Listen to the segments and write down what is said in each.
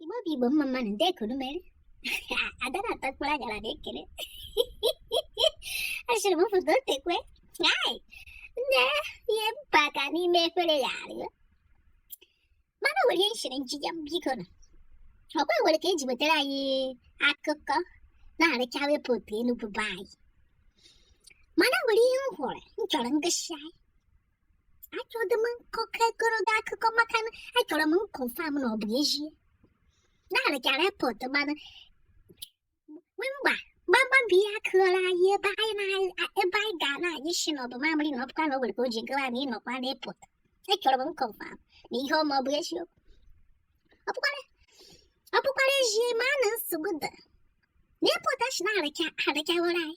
Igbo bụ Igbo, mma mma nụ. Ndị ekuru mere ada na-ata mkpụrụ aṅara na-ekele. Asịrị m foto tekwe ai nne ihe mpaka n'ime efere ya arịọ, mana o nwere ihe nshiri njija m. Biko na ọkwa nwere ka eji wetara anyị akụkọ na-arịcha airport Enugu be anyị, mana nwere ihe m hụrụ m chọrọ ngosi anyị. Achọdị m nkọkọ ogologo akụkọ maka na achọrọ m confirm na ọ bụ ezie na-arịchara airport, mana mgba gbamgbam bụ ihe akụghọrọ anyị ebe anyị na ebe anyị ga na-anyị si na ọ bụ mamịrị na ọ bụkwa na o nwere ka o ji gawa na ịnọkwa na airport. Achọrọ m confirm na ihe ọma ọ bụ eziokwu, ọ bụkwara ezie ma na nsogbu dị na airport a sị na arịcha arịchawara anyị,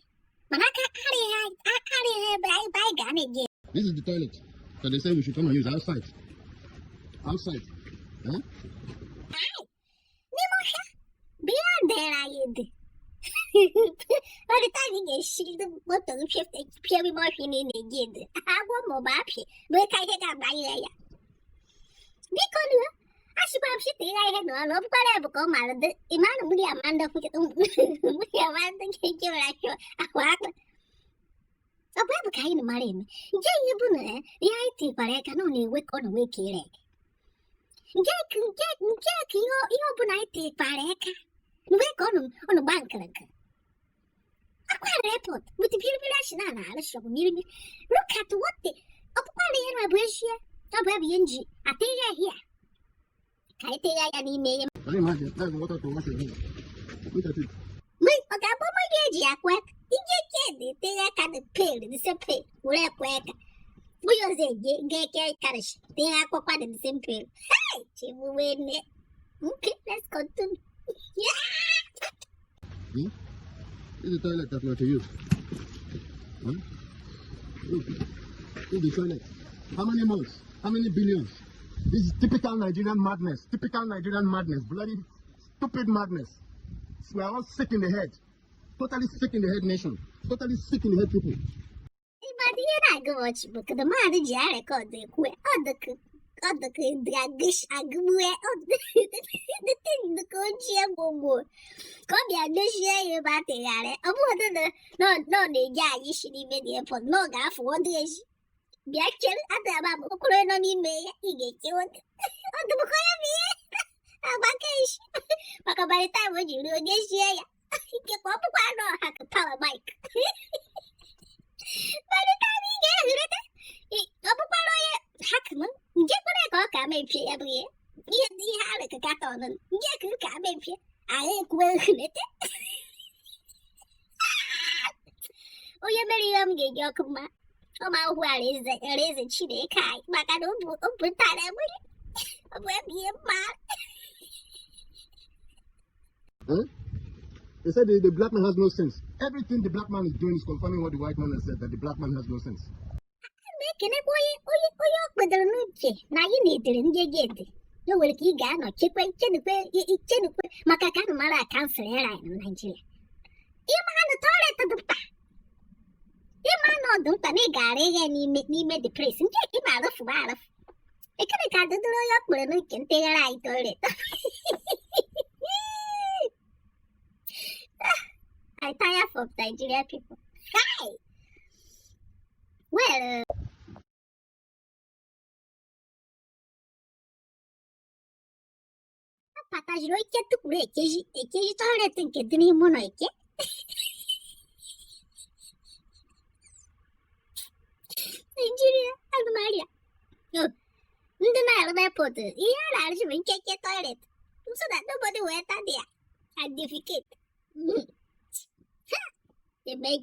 mana aka arịghị ebe anyị ga na-eje. This is the toilet that they say we should come and use outside. Outside. Eh? N'ime ọhịa bụ ihe a dere anyị ede. Ọ dị taa anyị ga-esi moto pịa ime ọhịa na ị na-eji ede agwọ maọbụ apị bụ ka ihe ga-agbanye ya. Biko nụ, asịkwa m site ịgha ihe n'ọnụ, ọ bụkwara ya bụ ka ọ mara dị ịmanụ mmiri ama ndị mmiri ama ndị nke nwere achọ ahụ akpa. Ọ bụ ya bụ ka anyị mara eme nke ihe bụ na ihe anyị tikwara aka na ọ na-ewe ka ọ na-enwe ka ire nke ka ihe ọbụla anyị tikwara aka mgbe ka ọ nọ gba nkịrịnkị akwara airport with biribiri asị na na alụ shop mmiri mmiri. Look at what the ọ bụkwara ihe na bụ ezie ọ bụ ya bụ ihe nji atịghị ahịa ka anyị tegha ya n'ime ihe. Can you imagine? That's the water to wash your hair. Look at it. Mgbe ọ ga-abụ mmiri eji akwa aka ije ke dị tegha aka dị pail the same pail were akwa aka onye ọzọ eje ga-eke karịsị tegha akwụkwọ dị the same pail. Hey, chibuwe nne. Okay, let's continue. Yeah. This is the toilet that we are to use. Huh? Look. This is the toilet. How many months? How many billions? This is typical Nigerian madness. Typical Nigerian madness. Bloody stupid madness. We are all sick in the head. Totally sick in the head nation. Totally sick in the head people. Ịgbado ihe na-agụ m ọchị bụ kedu mmadụ ji arecord ekwe ọdụkụ agụgbue dịka ochie gbogbo ka ọ bịa dozie ya ebe a tegharị. Ọ bụghị na ọ na-eji anyị si n'ime dị airport na ọ ga-afụ ọdụ ezi bịa chere adịghị ama okporo nọ n'ime ya. Ị ga-eche ọdụbụkọ ya bụ ihe agbaka isi maka by the time o ji ruo gezie ya ikekwe ọ bụkwa anụ ọha ka power mic. By the time ị ga-ehurete ọ bụkwara onye hakụm nke kwere ka ọ ka mepie ya bụ ihe ihe ihe a ka katọn nke ka mepie agha ekwuwe nhulete. Onye mere ihe m ga-eji ọkụ mma ọ ma hụ alaeze Chineke anyị maka na o pụtara enweghị ọ bụ ebe ihe mma. Eh? They said the black man has no sense. Everything the black man is doing is confirming what the white man has said, that the black man has no sense. Ekenekwa onye ọ kpedoro n'uche na anyị na-edere ndị ego ede na o nwere ka ị ga-anọ chekwe chenukwe chenukwe maka ka anụ mara cancel airline na Naịjirịa. Ịma na toilet dị mkpa, ịma na ọ dị mkpa na ị gara ịgha n'ime the place nke ị ma arụfụ ma arụfụ. Ekene ka dodoro onye ọ kpere n'uche ntegharị anyị toilet. I tire for Nigeria people. Hi! Well, apatajiri oche tukwuru ekeji ekeji toilet nke dị n'ime ụlọ eke. Nigeria, agụmarịa. Ndị na-arụ n'airport, ihe a na-arụzi bụ nkenke toilet so that nobody will enter there and defecate. They beg.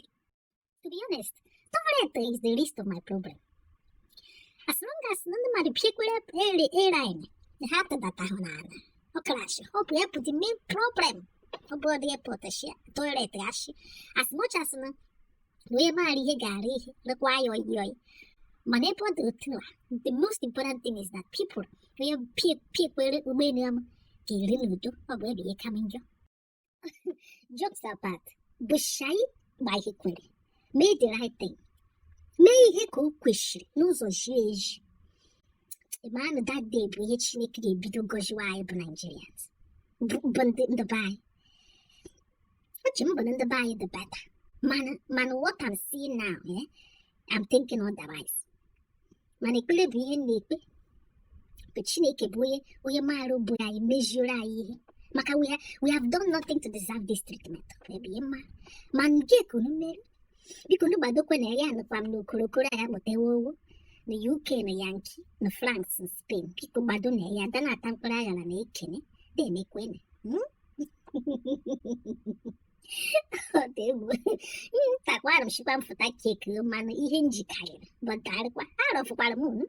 To be honest, toilet is the least of my problem. As long as ndị mmadụ piekwere airline ha tụdata hụ n'ala ọ crash, ọ bụ ya bụ the main problem. Ọ bụ the airport shi toilet asị as much as na onye maara ihe ga-ara ihe lekwa ya oyi oyi, mana ebe ọ dị otu a, the most important thing is that people onye piekwere ụgbọelu ama ga-eri n'udo. Ọ bụ ebe ihe kama njọ. Jokes apart, bụ shayi gba ihe kwere mee the right thing, mee ihe ka o kwesịrị n'ụzọ ziri ezi. Ịmanụ that day bụ ihe Chineke ga-ebido gọziwa anyị bụ Nigerians. Bụ ndị be anyị, uche m bụ na ndị be anyị dị better, mana what I'm seeing now, eh, I'm thinking otherwise. Mana ekpere bụ ihe m na-ekpe ka Chineke bụ onye maara obodo anyị mezioro anyị ihe, maka we have done nothing to deserve this treatment. Ebe ihe mma ma nke kunu mmeri, biko nu gbadokwe na ya. Nụkwa m na okorokoro ya kpọtewe owo na UK, na Yankee, na France, na Spain. Biko gbado na ya da na-ata mkpụrụ aghara na ekene na-emekwene. Ọ dị egwu. Ntakwara m shikwa m fụta keki, mana ihe njikarịrị bọdarịkwa arọfụkwara m unu.